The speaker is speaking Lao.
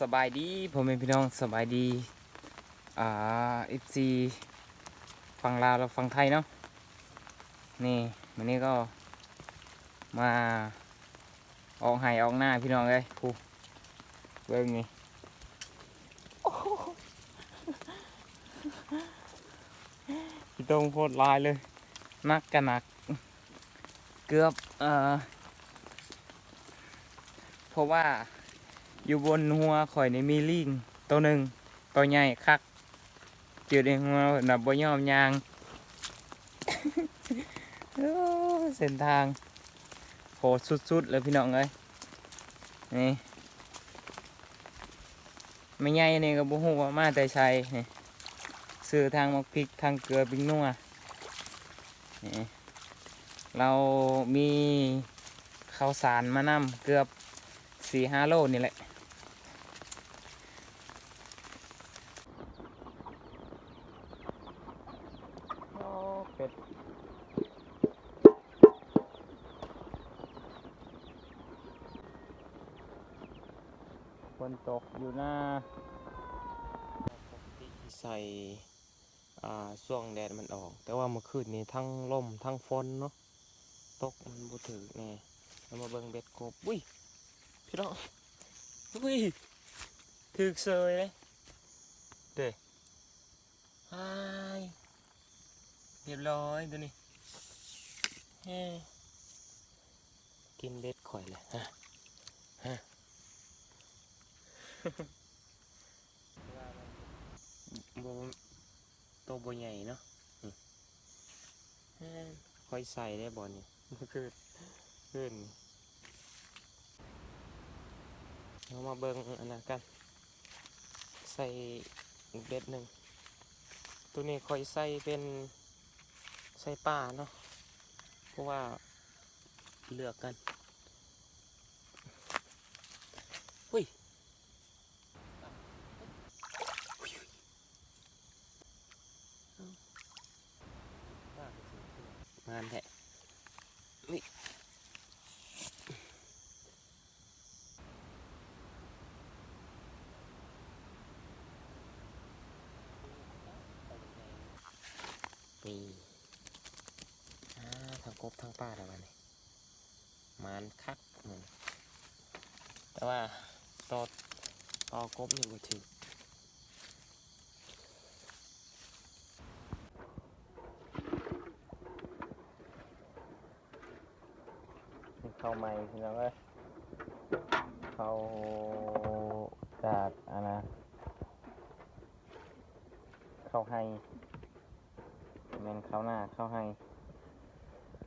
ສະບາຍດີພໍ່ແມ່ພີ່ນ້ອງ ສະບາຍດີ ອ່າ ເອັຟຊີ ຝັ່ງລາວ ແລະ ຝັ່ງໄທເນາະ. ນີ້ ມື້ນີ້ກໍມາອອກໄຮ່ອອກນາພີ່ນ້ອງເອີຍ. ຜູ້ ເບິ່ງນີ້ ໂອ້ໂຫ ຂີ້ຕົມໂຄດຫຼາຍເລີຍ ໜັກກະໜັກ ເກືອບ ເອີ ເພາະວ່າຢູ່ບົນຫົວຂ້ອຍນີ້ມີລີງໂຕໜຶ່ງ ໂຕໃຫຍ່ຄັກ ຢູ່ໃນຫົວນະ ບໍ່ຍອມຍ່າງ. ໂອ້ ເສັ້ນທາງໂຫດສຸດໆເລີຍພີ່ນ້ອງເອີຍ. ນີ້ ແມ່ໃຫຍ່ນີ້ກໍບໍ່ຮູ້ວ່າມາແຕ່ໃສນີ້ ຊື້ທັງໝາກພິກ ທັງເກືອ ປິງນົວ. ນີ້ ລາວມີເຂົ້າສານມານຳເກືອບສີ່ຫ້າໂລນີ້ແຫຼະ. ໂອ້ ເປັດ ຝົນຕົກຢູ່ນາ ປົກກະຕິໃສ່ ອ່າ ຊ່ວງແດດມັນອອກ ແຕ່ວ່າມື້ຄືນນີ້ທັງລົມທັງຝົນເນາະ ຕົກມັນບໍ່ຖືກແນ່. ເຮົາມາເບິ່ງເບັດກົບ ອຸ້ຍ ພີ່ນ້ອງ ອຸ້ຍ ຖືກເສີຍເດ້ ເດ້. ອ້າຍ ຮຽບຮ້ອຍໂຕນີ້ ເອີ ກິນເບັດຂ້ອຍແຫຼະ ຮະ ຮະ ບໍ່ ໂຕບໍ່ໃຫຍ່ເນາະ. ອືມ ຂ້ອຍໃສ່ໄດ້ບໍ່ນີ້ ຄື ຄືນນີ້. ເຮົາມາເບິ່ງອັນນັ້ນກັນ ໃສ່ອີກເບັດໜຶ່ງ. ໂຕນີ້ຂ້ອຍໃສ່ເປັນ ໃສ່ປາເນາະ ເພາະວ່າເລືອກກັນ. ອຸ້ຍ ມານແທ້ ອຸ້ຍ ນີ້ ອ່າ ທັງກົບທັງປາແລ້ວບັດນີ້ ໝານຄັກມື້ນີ້ ແຕ່ວ່າຕໍ່ ຕໍ່ກົບນີ້ບໍ່ຖືກ. ເຂົ້າໃໝ່ພີ່ນ້ອງເອີຍ ເຂົ້າຈາກອັນນະ ເຂົ້າໄຮ່ ແມ່ນເຂົ້ານາ ເຂົ້າໄຮ່.